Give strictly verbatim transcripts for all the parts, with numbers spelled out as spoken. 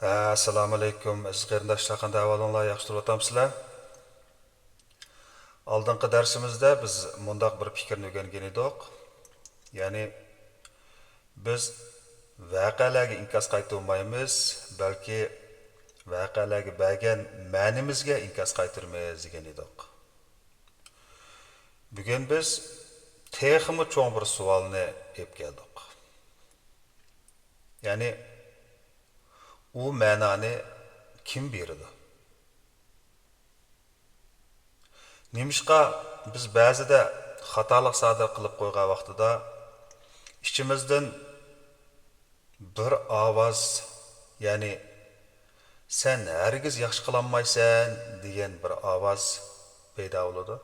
ئەسسالامۇئەلەيكۇم، ئەزىز قېرىنداشلار، قانداق ئەھۋالىڭلار؟ ياخشى تۇرۇۋاتامسىلەر؟ ئالدىنقى دەرسىمىزدە بىز مۇنداق بىر پىكىرنى ئۆگەنگەن ئىدۇق. يەنى، بىز ۋەقەلەرگە ئىنكاس قايتۇرمايمىز، بەلكى ۋەقەلەرگە بەرگەن مەنىمىزگە ئىنكاس قايتۇرىمىز دېگەن ئىدۇق. بۈگۈن بىز تېخىمۇ چوڭ بىر سوئالنى ئېلىپ كەلدۇق. يەنى، ئۇ مەنانى كىم بېرىدۇ؟ نېمىشقا بىز بەزىدە خاتالىق سادىر قىلىپ قويغان ۋاقتىدا ئىچىمىزدىن بىر ئاۋاز، يەنى، «سەن ھەرگىز ياخشى قىلالمايسەن» دېگەن بىر ئاۋاز پەيدا بولىدۇ؟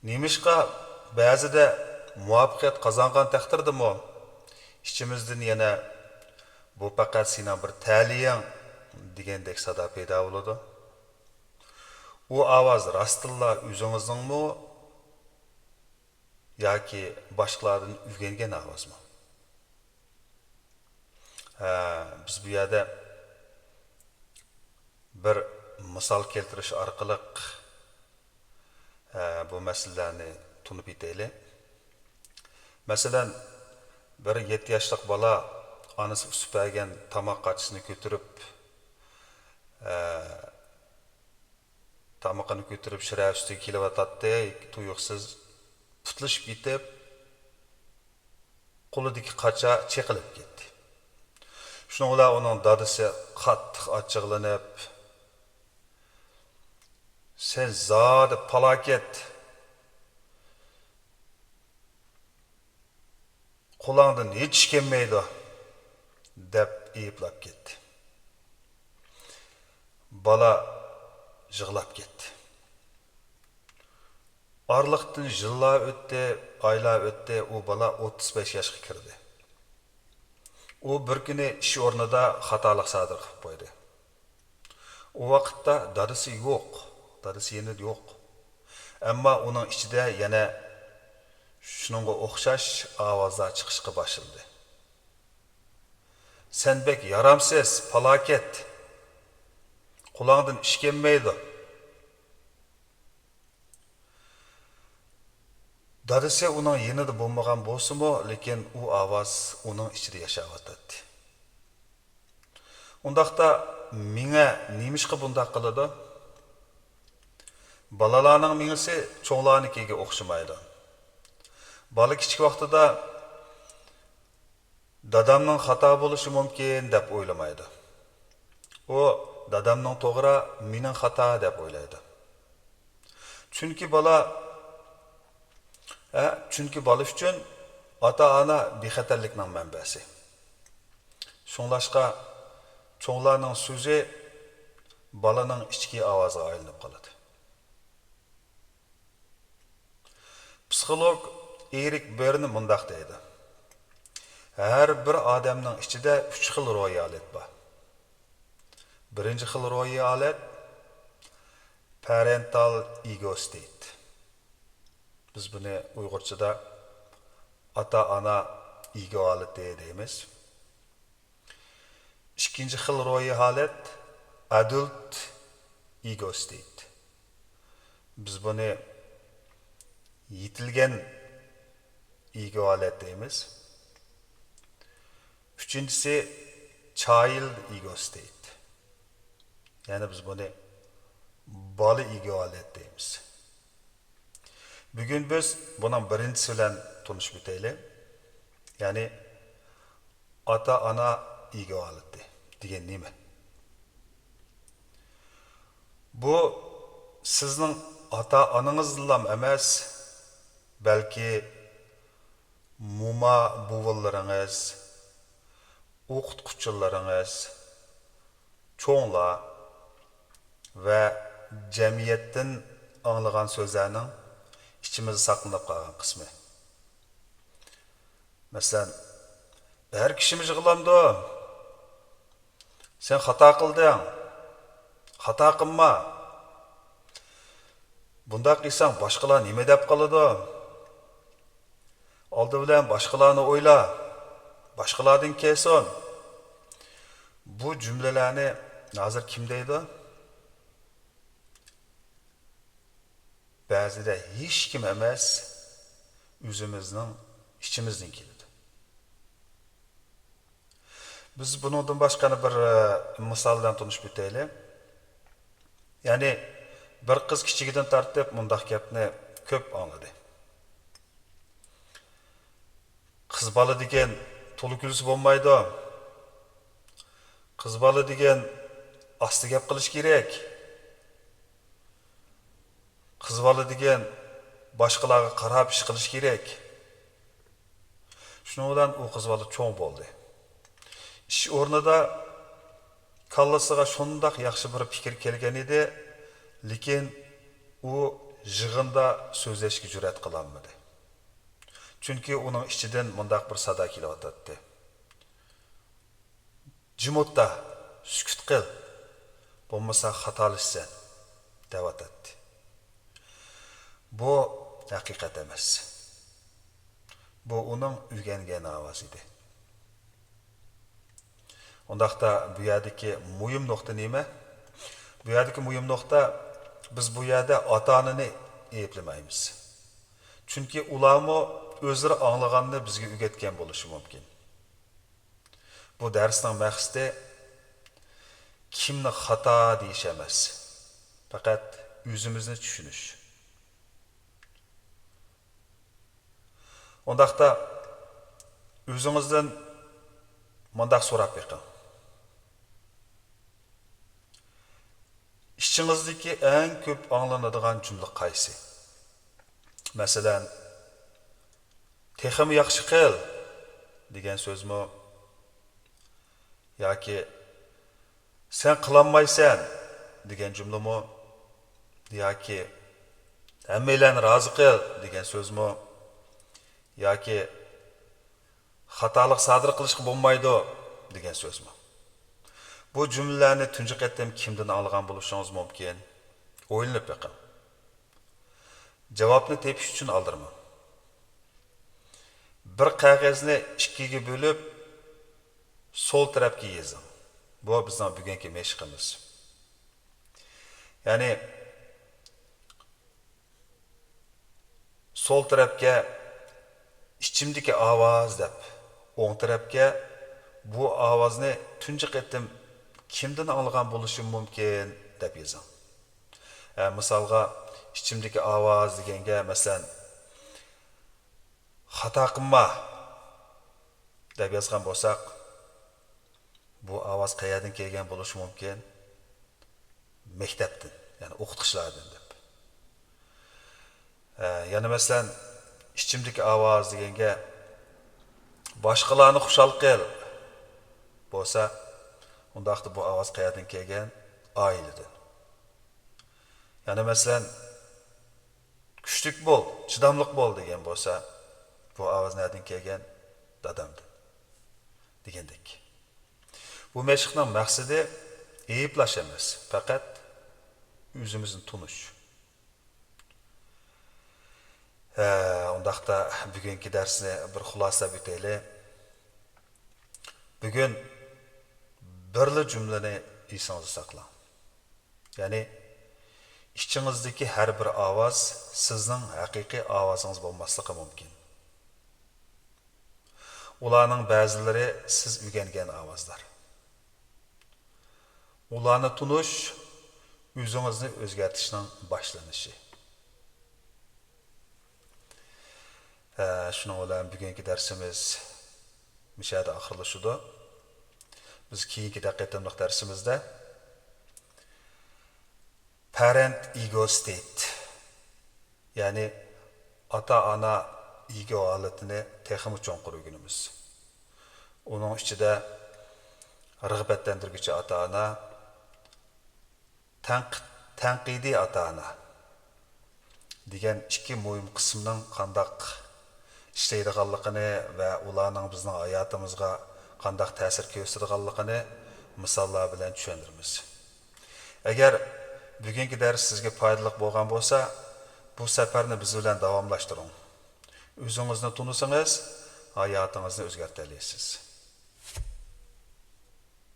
نېمىشقا بەزىدە مۇۋەپپەقىيەت قازانغان تەقدىردىمۇ ئىچىمىزدىن يەنە «بۇ پەقەت سېنىڭ بىر تەلىيىڭ» دېگەندەك سادا پەيدا بولىدۇ؟ ئۇ ئاۋاز راستتىنلا ئۆزىڭىزنىڭمۇ ياكى باشقىلاردىن ئۆگەنگەن ئاۋازمۇ؟ ھە، بىز بۇ يەردە بىر مىسال كەلتۈرۈش ئارقىلىق، ھە، بۇ مەسىلىلەرنى تونۇپ يېتەيلى. مەسىلەن، بىر يەتتە ياشلىق بالا ئانىسى ئۇسۇپ بەرگەن تاماق قاچىسىنى كۆتۈرۈپ، ھە، تامىقىنى كۆتۈرۈپ شىرە ئۈستىگە كېلىۋاتاتتى، تۇيۇقسىز پۇتلىشىپ يېتىپ، قولىدىكى قاچا چېقىلىپ كەتتى. شۇنىڭ بىلەن ئۇنىڭ دادىسى قاتتىق ئاچچىقلىنىپ، «سەن زادى پالاكەت! قولۇڭدىن ھېچ ئىش كەلمەيدۇ» دەپ ئەيىبلەپ كەتتى. بالا يىغلاپ كەتتى. ئارىلىقتىن يىللار ئۆتتى، ئايلار ئۆتتى، ئۇ بالا ئوتتۇز بەش ياشقا كىردى. ئۇ بىر كۈنى ئىش ئورنىدا خاتالىق سادىر قىلىپ قويدى. ئۇ ۋاقىتتا دادىسى يوق، دادىسى يېنىدا يوق. ئەمما ئۇنىڭ ئىچىدە يەنە شۇنىڭغا ئوخشاش ئاۋازلار چىقىشقا باشلىدى. «سەن بەك يارامسىز، پالاكەت! قولۇڭدىن ئىش كەلمەيدۇ!» دادىسى ئۇنىڭ يېنىدا بولمىغان بولسىمۇ، لېكىن ئۇ ئاۋاز ئۇنىڭ ئىچىدە ياشاۋاتاتتى. ئۇنداقتا مېڭە نېمىشقا بۇنداق قىلىدۇ؟ بالىلارنىڭ مېڭىسى چوڭلارنىڭكىگە ئوخشىمايدۇ. بالا كىچىك ۋاقتىدا «دادامنىڭ خاتا بولۇشى مۇمكىن» دەپ ئويلىمايدۇ. ئۇ «دادامنىڭ توغرا، مېنىڭ خاتا» دەپ ئويلايدۇ. چۈنكى بالا، ھە، چۈنكى بالا ئۈچۈن ئاتا-ئانا بىخەتەرلىكنىڭ مەنبەسى. شۇڭلاشقا، چوڭلارنىڭ سۆزى بالىنىڭ ئىچكى ئاۋازىغا ئايلىنىپ قالىدۇ. پسىخولوگ ئېرىك بېرن مۇنداق دەيدۇ: «ھەر بىر ئادەمنىڭ ئىچىدە ئۈچ خىل روھىي ھالەت بار. بىرىنچى خىل روھىي ھالەت، parental ego state. بىز بۇنى ئۇيغۇرچىدا ئاتا-ئانا ئىگو ھالىتى دەيمىز. ئىككىنچى خىل روھىي ھالەت، adult ego state. بىز بۇنى يېتىلگەن ئىگو ھالەت دەيمىز. ئۈچىنچىسى، child ego state. يەنى بىز بۇنى بالا ئىگو ھالەت دەيمىز. بۈگۈن بىز بۇنىڭ بىرىنچىسى بىلەن تونۇشۇپ ئۆتەيلى. يەنى ئاتا-ئانا ئىگو ھالىتى دېگەن نېمە؟ بۇ سىزنىڭ ئاتا-ئانىڭىزلام ئەمەس، بەلكى موما-بوۋىلىرىڭىز، ئوقۇتقۇچىلىرىڭىز، چوڭلار ۋە جەمئىيەتتىن ئاڭلىغان سۆزلەرنىڭ ئىچىمىزدە ساقلىنىپ قالغان قىسمى. مەسىلەن، ھەر كىشىمۇ يىغلامدۇ؟ سەن خاتا قىلدىڭ. خاتا قىلما. بۇنداق قىلساڭ باشقىلار نېمە دەپ قالىدۇ؟ ئالدى بىلەن باشقىلارنى ئويلا. باشقىلاردىن كەلسۇن. بۇ جۈملىلەرنى ھازىر كىم دەيدۇ؟ بەزىدە ھېچكىم ئەمەس، ئۆزىمىزنىڭ ئىچىمىزدىن كېلىدۇ. بىز بۇنىڭدىن باشقا يەنە بىر، ئە، مىسال بىلەن تونۇشۇپ ئۆتەيلى. يەنى بىر قىز كىچىكىدىن تارتىپ مۇنداق گەپنى كۆپ ئاڭلىدى. قىز بالا دېگەن تولا كۈلسە بولمايدۇ. قىز بالا دېگەن ئاستا گەپ قىلىش كېرەك. قىز بالا دېگەن باشقىلارغا قاراپ ئىش قىلىش كېرەك. شۇنىڭ بىلەن ئۇ قىز بالا چوڭ بولدى. ئىش ئورنىدا كاللىسىغا شۇنداق ياخشى بىر پىكىر كەلگەن ئىدى، لېكىن ئۇ يىغىندا سۆزلەشكە جۈرئەت قىلالمىدى. چۈنكى ئۇنىڭ ئىچىدىن مۇنداق بىر سادا كېلىۋاتاتتى. جىم ئوتتا، سۈكۈت قىل، بولمىسا خاتالىشىسەن، دەۋاتاتتى. بۇ ھەقىقەت ئەمەس. بۇ ئۇنىڭ ئۆگەنگەن ئاۋازى ئىدى. ئۇنداقتا بۇ يەردىكى مۇھىم نۇقتا نېمە؟ بۇ يەردىكى مۇھىم نۇقتا، بىز بۇ يەردە ئاتا-ئانىنى ئەيىبلىمەيمىز. چۈنكى ئۇلارمۇ ئۆزلىرى ئاڭلىغاننى بىزگە ئۆگەتكەن بولۇشى مۇمكىن. بۇ دەرسنىڭ مەقسىتى كىمنى خاتا دېيىش ئەمەس، پەقەت ئۆزىمىزنى چۈشىنىش. ئۇنداقتا ئۆزىڭىزدىن مۇنداق سوراپ بېقىڭ. ئىچىڭىزدىكى ئەڭ كۆپ ئاڭلىنىدىغان جۈملە قايسى؟ مەسىلەن، «تېخىمۇ ياخشى قىل» دېگەن سۆزمۇ؟ ياكى «سەن قىلالمايسەن» دېگەن جۈملىمۇ؟ ياكى «ھەممەيلەننى رازى قىل» دېگەن سۆزمۇ؟ ياكى «خاتالىق سادىر قىلىشقا بولمايدۇ» دېگەن سۆزمۇ؟ بۇ جۈملىلەرنى تۇنجى قېتىم كىمدىن ئاڭلىغان بولۇشىڭىز مۇمكىن؟ ئويلىنىپ بېقىڭ. جاۋابنى تېپىش ئۈچۈن ئالدىرىماڭ. بىر قەغەزنى ئىككىگە بۆلۈپ، سول تەرەپكە يېزىڭ. بۇ بىزنىڭ بۈگۈنكى مەشىقىمىز. يەنى، سول تەرەپكە «ئىچىمدىكى ئاۋاز» دەپ، ئوڭ تەرەپكە «بۇ ئاۋازنى تۇنجى قېتىم كىمدىن ئاڭلىغان بولۇشۇم مۇمكىن؟» دەپ يېزىڭ. ھە، مىسالغا، «ئىچىمدىكى ئاۋاز» دېگەنگە، مەسىلەن، «خاتا قىلما» دەپ يازغان بولساق، بۇ ئاۋاز قەيەردىن كەلگەن بولۇشى مۇمكىن؟ مەكتەپتىن، يەنى ئوقۇتقۇچىلاردىن دەپ. ئە، يەنە مەسىلەن، «ئىچىمدىكى ئاۋاز» دېگەنگە «باشقىلارنى خۇشال قىل» بولسا، ئۇنداقتا بۇ ئاۋاز قەيەردىن كەلگەن؟ ئائىلىدىن. يەنە مەسىلەن، «كۈچلۈك بول، چىداملىق بول» دېگەن بولسا، بۇ ئاۋاز نەدىن كەلگەن؟ دادامدىن. دېگەندەك. بۇ مەشىقنىڭ مەقسىتى ئەيىبلەش ئەمەس، پەقەت ئۆزىمىزنى تونۇش. ھە، ئۇنداقتا بۈگۈنكى دەرسنى بىر خۇلاسىلەپ ئۆتەيلى. بۈگۈن بىرلا جۈملىنى ئېسىڭىزدە ساقلاڭ. يەنى، ئىچىڭىزدىكى ھەر بىر ئاۋاز سىزنىڭ ھەقىقىي ئاۋازىڭىز بولماسلىقى مۇمكىن. ئۇلارنىڭ بەزىلىرى سىز ئۆگەنگەن ئاۋازلار. ئۇلارنى تونۇش ئۆزىڭىزنى ئۆزگەرتىشنىڭ باشلىنىشى. ھە، شۇنىڭ بىلەن بۈگۈنكى دەرسىمىز مۇشۇ يەردە ئاخىرلىشىدۇ. بىز كېيىنكى قېتىملىق دەرسىمىزدە Parent Ego State، يەنى ئاتا-ئانا ئىگو ھالىتىنى تېخىمۇ چوڭقۇر ئۆگىنىمىز. ئۇنىڭ ئىچىدە رىغبەتلەندۈرگۈچى ئاتا-ئانا، تەنقىد، تەنقىدىي ئاتا-ئانا دېگەن ئىككى مۇھىم قىسىمنىڭ قانداق ئىشلەيدىغانلىقىنى ۋە ئۇلارنىڭ بىزنىڭ ھاياتىمىزغا قانداق تەسىر كۆرسىتىدىغانلىقىنى مىساللار بىلەن چۈشەندۈرىمىز. ئەگەر بۈگۈنكى دەرس سىزگە پايدىلىق بولغان بولسا، بۇ سەپەرنى بىز بىلەن داۋاملاشتۇرۇڭ. ئۆزىڭىزنى تونۇسىڭىز، ھاياتىڭىزنى ئۆزگەرتەلەيسىز.